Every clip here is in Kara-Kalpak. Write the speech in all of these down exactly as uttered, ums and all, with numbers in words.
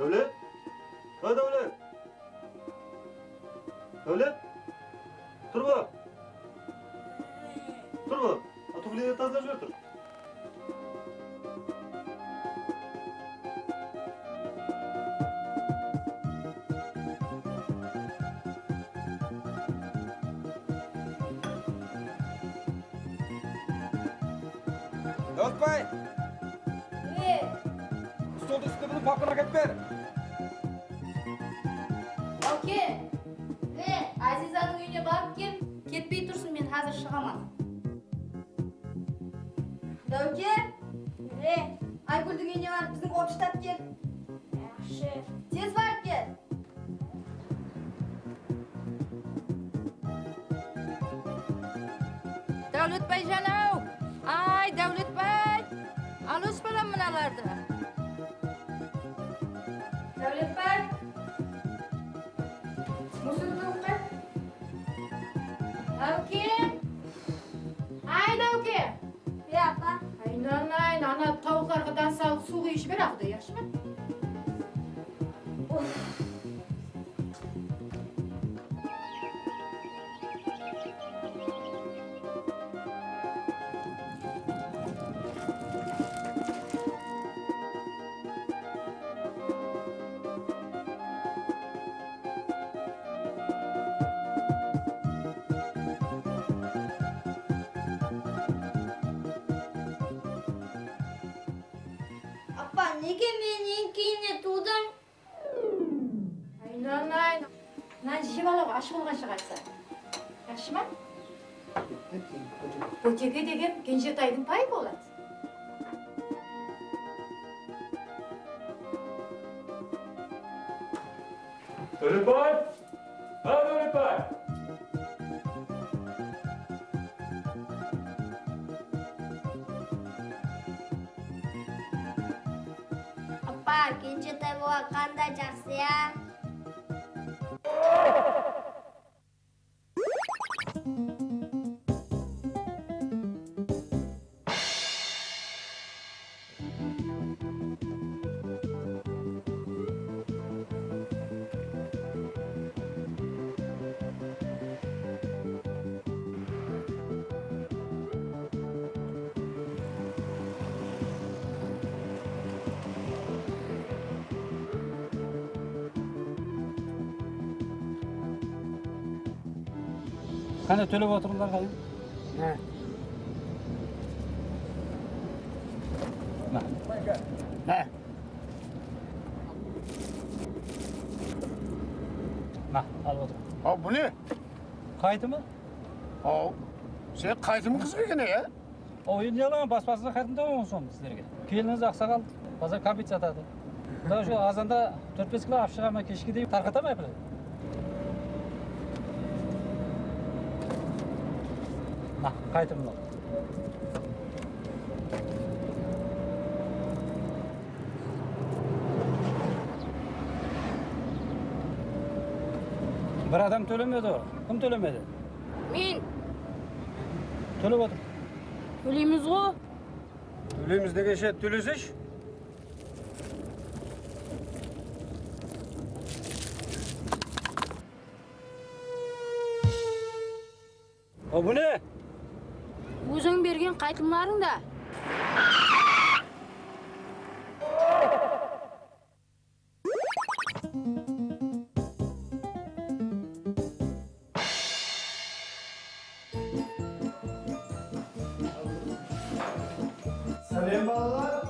Dáwlet? Á, Dáwlet! Dáwlet! Tur, bala! Tur, bala! A, tuflilerdi tazalap jiber, tur. Dáwletbay! Ne? Stoldıń ústinde bunıń papkasın ákep ber. Dáwke! Ne? Azizanıń úyine barıp kel, ketpey tursın, men házir shıǵaman. Dáwke! Ne? Aygúldiń úyine barıp biziń obshtap kel. Yaqshı. Tez barıp kel. Dáwletbay jan-aw! Ay, Dáwletbay! Al, os, balam, mınalardı. Dáwletbay! Musordı alıp qayt. Dáwke! Ay, Dáwke! Ya, apa? Aynanayın, ana tawıqlarǵa dán salıp suw quyıp jiber, Quday, yaqshı ma? Uf. Apa, nege men eń keyinne tuwdım? Aynanayın. Nan jep al, ash bolǵansha qaytsa. Yaqshı ma? Bóteke degen kenjetaydıń payı boladı. Dáwletbay! Á, Dáwletbay! Apa, kenjetay bolǵan qanday jaqsı, ya? Qáne, tólep otırıńlar, qáne. Há. Má. Há. Má, alıp otır. Aw, bu ne? Qaytımı? Aw, sen qaytımıń qızı eken, ya? Aw, endi ne qılaman, baspasına qaytımda on som sizlerge. Kelinińiz aqsaqal, bazar kóbeyt satadı. Mına shu azanda tórt-bes kilo alıp shıǵaman, keshke deyin tarqataman ápilen. Mına, qaytım mınaw. Bir adam tólemedi ǵoy. Kim tólemedi? Men. Tólep otır. Tóleymiz ǵoy. Tóleymiz degenshe tóleseshí. A, bu ne? Óziń bergen qaytımlarıń da. Sálem, balalar!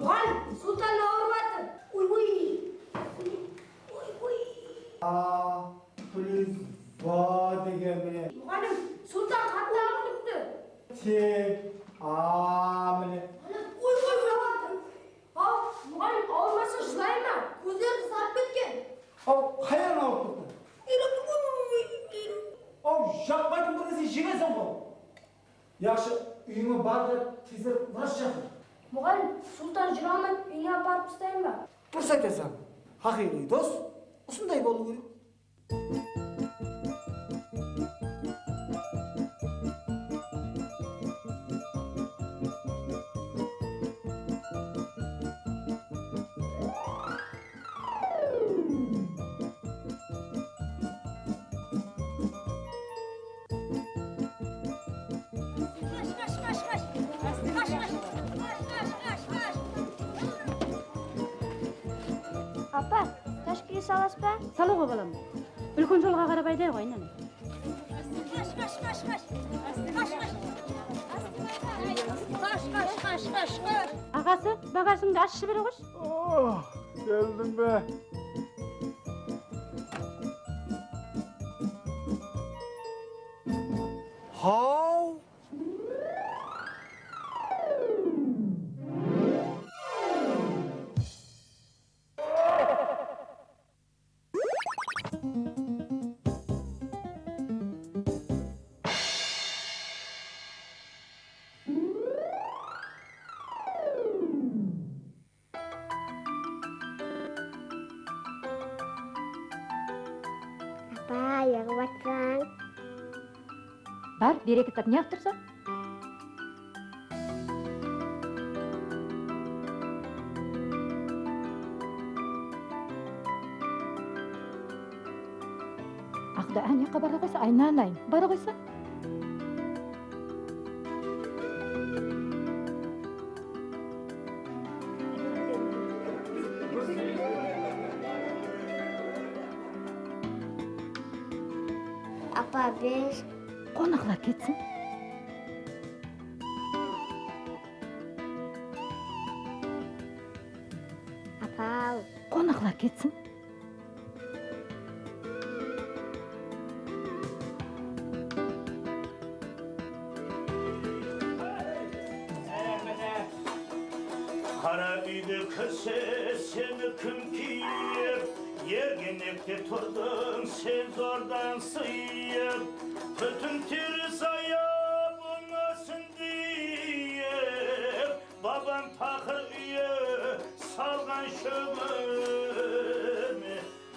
Muǵallim, Sultan awırıp atır. Uy, uy. Uy, uy. A plus ba degen mine. Muǵallim, Sultan qattı awırıptı. Tek a mine. Uy, uy, Juraman, úyińe aparıp taslayın ba? Durıs aytasań. Haqıyqıy dos usınday bolıwı kerek. Apa, tashkilge salasız ba? Salıwǵa, balam. Úlken jolǵa qarap aydayıq, aynanay. Qash, qash, qash, qash. Qash, qash. Qash, qash, qash, qash, qash. Aǵası, bagajıńdı ashıp jibere ǵoyshı. Oh, keldiń be? Haw! Apa, ne qılıp atırsań? Bar, bir-eki tap ne qılıp tursań? Aqda, áne, bara qoysa, aynanayın, bara qoysa. Apa, bes. Qonaqlar ketsin. Apa-aw. Qonaqlar ketsin. Qara úyge kirse seni kim kiyip, ergenekte turdıń sen zordan sıyıp, pútin teri zaya bolmasın deyip, babam paqır úyi salǵan shógirme.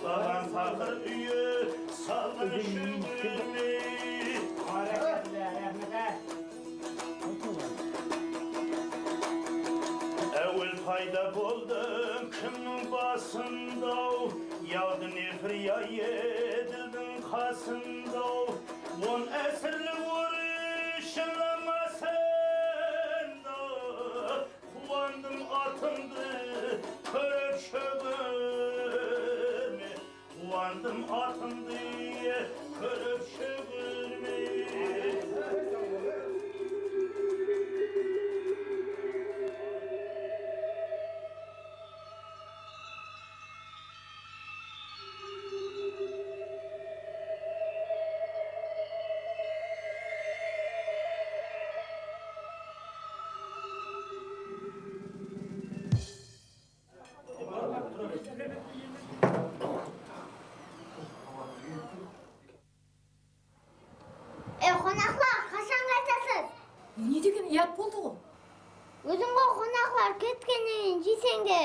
Babam paqır úyi salǵan shógirme. Bárekella, raxmet, á. Áwel payda boldı kimniń basında-aw, yawdı nefir ya Edildiń qasında-aw, on ásirlik óris jılamasında. Quwandım atımdı kórip shógirme, quwandım atımdı kórip shógirme. E, qonaqlar, qashan qaytasız? Ne degen uyat boldı ǵo. Óziń ǵo qonaqlar ketkennen keyin jeyseń de.